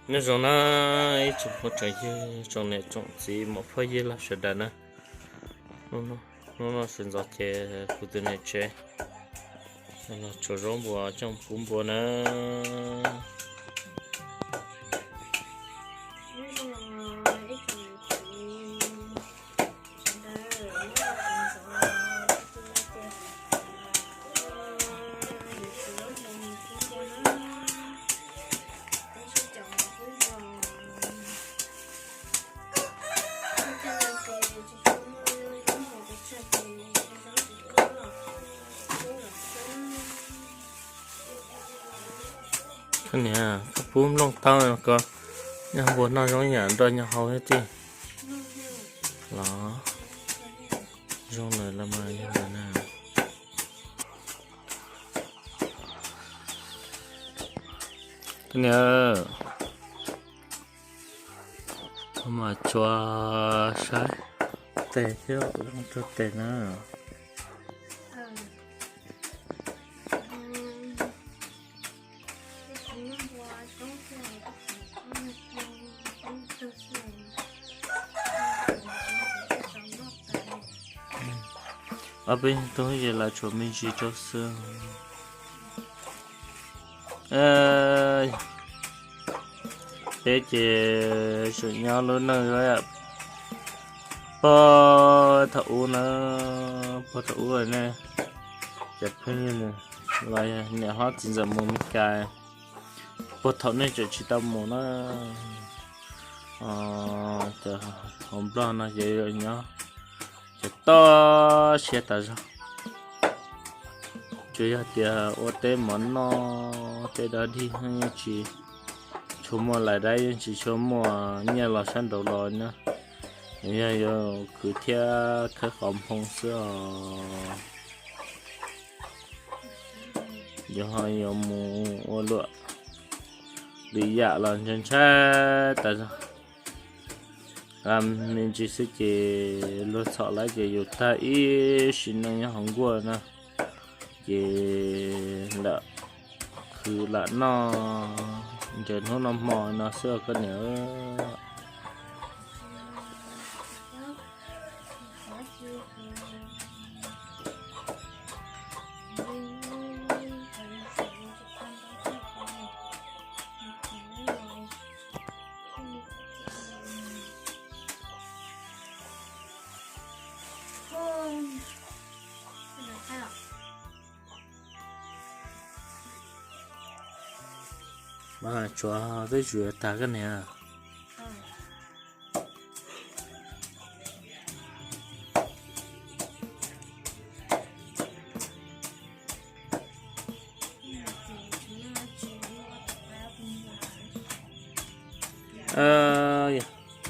Nyob zoo na ib tsoom phooj tsoom ywg, tsoom niam tsoom txiv, muam phauj yawg laus sawv daws na. Hnub no sawv ntxov ces kuv tus niam tsev los tsuav zaub npua coj pub npua na. Koj niam, koj pub nplooj taub ko, nyob npua noj zoo yam nroj nyob hauv thiab tij. Los zoo lawm los mas yog lawm na. Koj niam, koj mas tsuas saib tes thiab zoo rau tes na. Ob peb tug ces lawv tshuav me ntsis rau xwb. Peb ces tseem nyob lub neej pog thaum ub na, pog thaum ub ne, cov phooj ywg los niam hlob txiv ntxawm mus Meskas, pog thaum nej tseem tsis tau mus na. Cov hauv Nplog no ces nyob ces toj siab tas zog. Tsuas yog tias ua teb mov noj, teb dog dig yeej tsis tshua muaj lais dab, yeej tsis tshua muaj nyiaj los sab nraud los na. Yog yuav khwv thiab khawb qhov nphoo xwb os. Yuav ho yuav mus ua luam lwm yam los ntshai ntshai tas zog. Me ntsis xwb ces luag txhom lawm ces yus tag ib sim neej nyob hauv nkuaj na, ces lam khwv lam noj ntsawg hnub noj hmo no xwb koj niam. Mas tsuav twb zuj zus tag koj niam.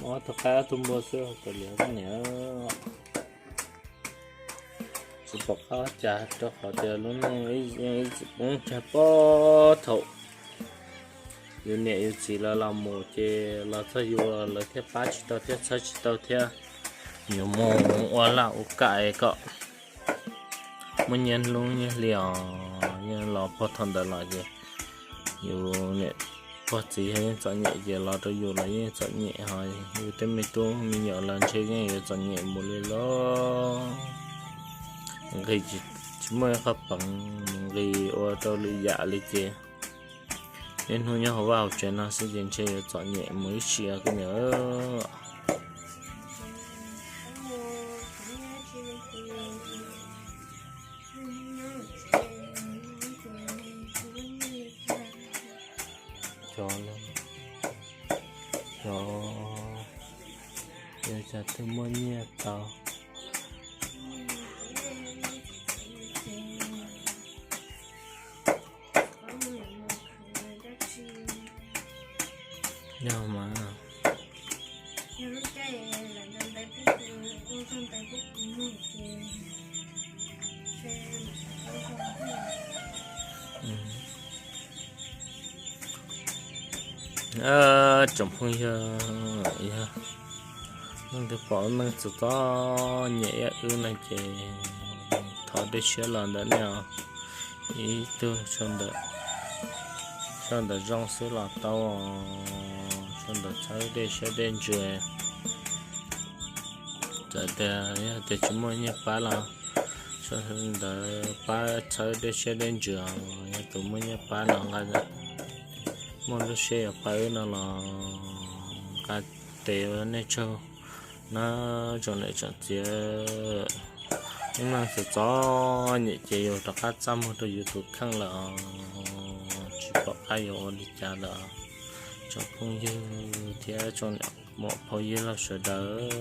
Muab tau qaib ob tug npua xwb, kav liam koj niam. Tsis pom qab cas rau qhov tias lub neej ib txwm poob tsag pob thaum yus niam yus txiv lawv los mus ces los txog yus lawv thiaj pab tsis tau thiab txhawb tsis tau thiab. Yus mus ua laj ua kam kom muaj nyiaj hnub nyiaj hli os, yeej los puag thaum ntawd los ces yus niam pog txiv yog yeej txom nyem ces los rau yus los yeej txom nyem, ho yus tej me tub me nyuam los ntshe yeej yuav txom nyem mus li los nqis tsis muaj ib qho peev, nqis ua rau lwm yam li ces niaj hnub nyob hauv vaj hauv tsev no xwb ces ntshe yuav txom nyem mus ib sim koj niam. Cov, cov, yog cov twg muaj nyiaj tau. Yog mas. Tsoom phooj ywg, yog leej twg pom neej txom txom nyem ib wb no ces thov dej siab los ntawm nej os. Ib tug sau ntawm Sau ntawv zoo xwb los tau, sau ntawv txhawb dej siab dej ntsws. Txawm tias yog tias tsis muaj nyiaj pab los sau ntawv pab txhawb dej siab dej ntsws, yog tus muaj nyiaj pab los nqa, muaj lub siab yuav pab wb no los nqa tes ua nej tsaug na tsoom niam tsoom txiv. Ib leeg txom txom nyem ces yus rov qab txaj muag rau yus tus kheej lawm, tsis pom qab yuav ua li cas lawm. Tsoom phooj ywg thiab tsoom niam muam phauj ywg laug sawv daws.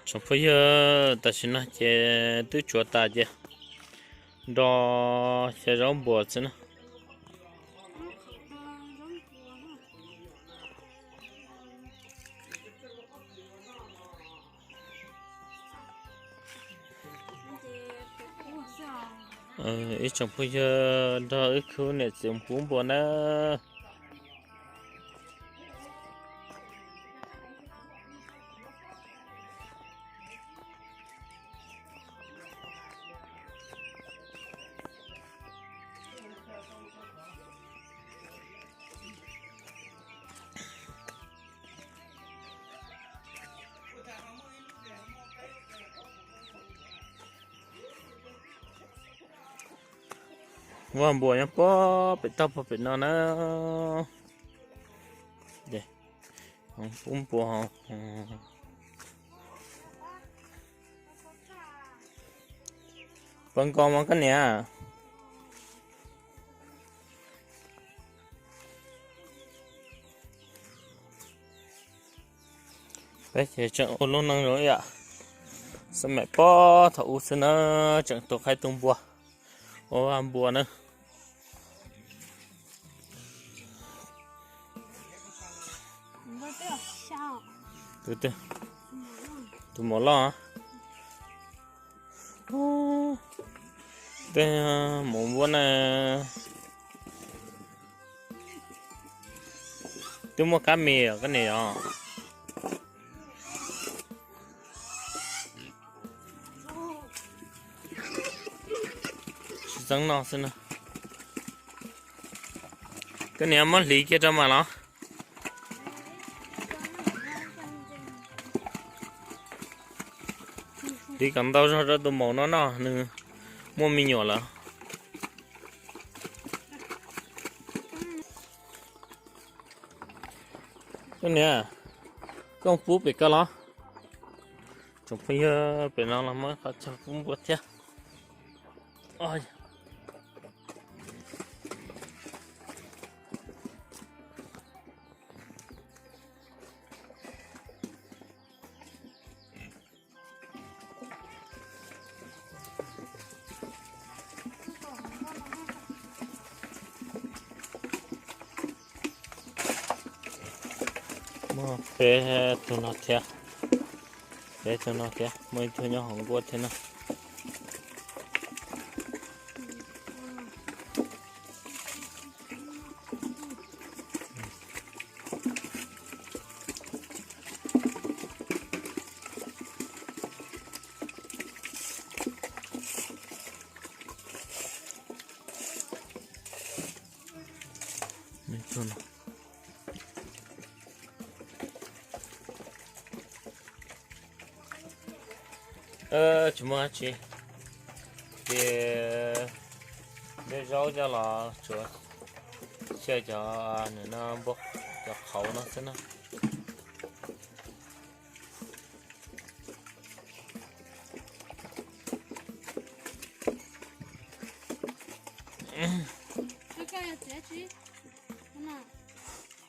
Tsoom phooj ywg, tam sim no ces twb tsuav tas ces nro xya zaub npua xwb na. Ib tsoom phooj ywg nrog wb khwv niam txiv pub npua na. Vaj npua nyob puag pem toj puag pem no na. Pub npua. Puas nkaus mas koj niam? Peb ces tseem ua lub neej zoo ib yam xab maim pob thaum ub xwb na, tseem tu qaib tu npua, ua vaj npua na. Tus maum loj. Tej maum npua na. Twb muaj kab mis os koj niam yom? Tsis txeeb noj xwb na. Koj niam muab hliv kiag rau mas los. Hliv kom ntau zog rau tus maum no noj, nws muaj me nyuam lawm. Koj niam, koj pub pem koj los? Tsoom phooj ywg, pem no los muaj qhov chaw pub npua thiab. Muaj peb tug no thiab, peb tug no thiab, muaj ib tug nyob hauv nkuaj thiab na. Tsis muaj dab tsi, ces npej zaub coj los tsuav xyaw cov, npua, cov qhauv no xwb na.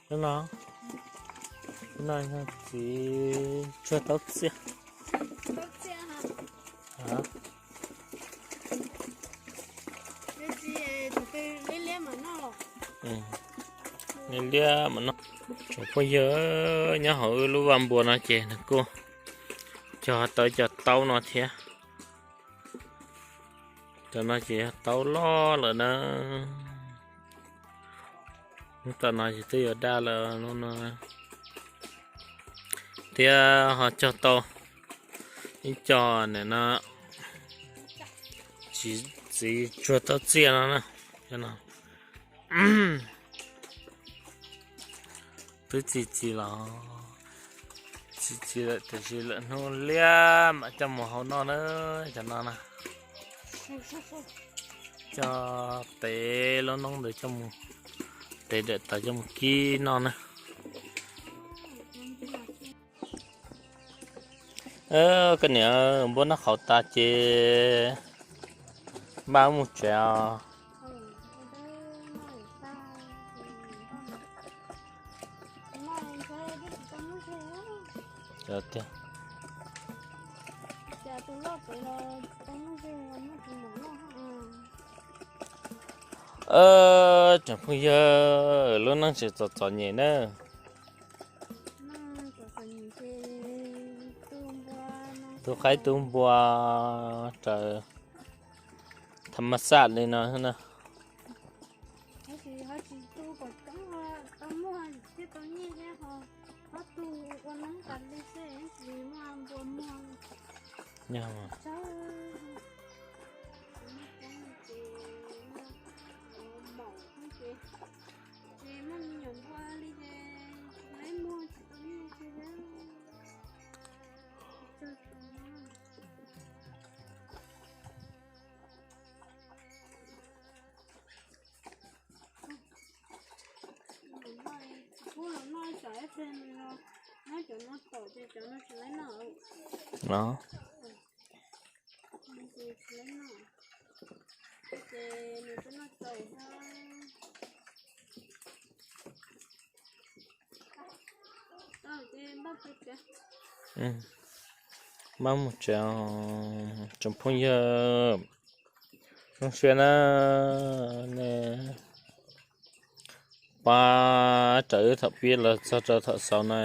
Hnub no, hnub no yog txiv tsuag taub txiaj. Liab mas no, tsoom phooj ywg, nyob hauv wb lub vaj npua no ces nws kuj cog tau cov taub no thiab. Cov no ces yog taub loj lawm na. Lub tom no ces twb yuav daj lawm no. Thiab ho cog tau ib co nim no txiv tsuag tau txiaj no na. Twb txi txiv los txi txiv lawm tiam sis lwm hnub liab mam coj mus hau noj na. Cov no na, coj tev lub noob ntawd coj mus, tev daim tawv coj mus kib noj na. Koj niam, npua noj qhauv tas ces npaj mus tsev os. Tsoom phooj ywg, lub neej tseem txom txom nyem na. Tu qaib tu npua raws tham mas xaj li no na. Maj mus tsev, tsoom phooj ywg, zoo siab na. Nej pab raws wb thaum pib los txog rau thaum xaus no,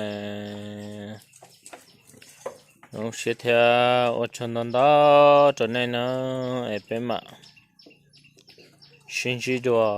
zoo siab thiab ua tsaug ntau ntau rau nej na, es peb mam sib ntsib dua.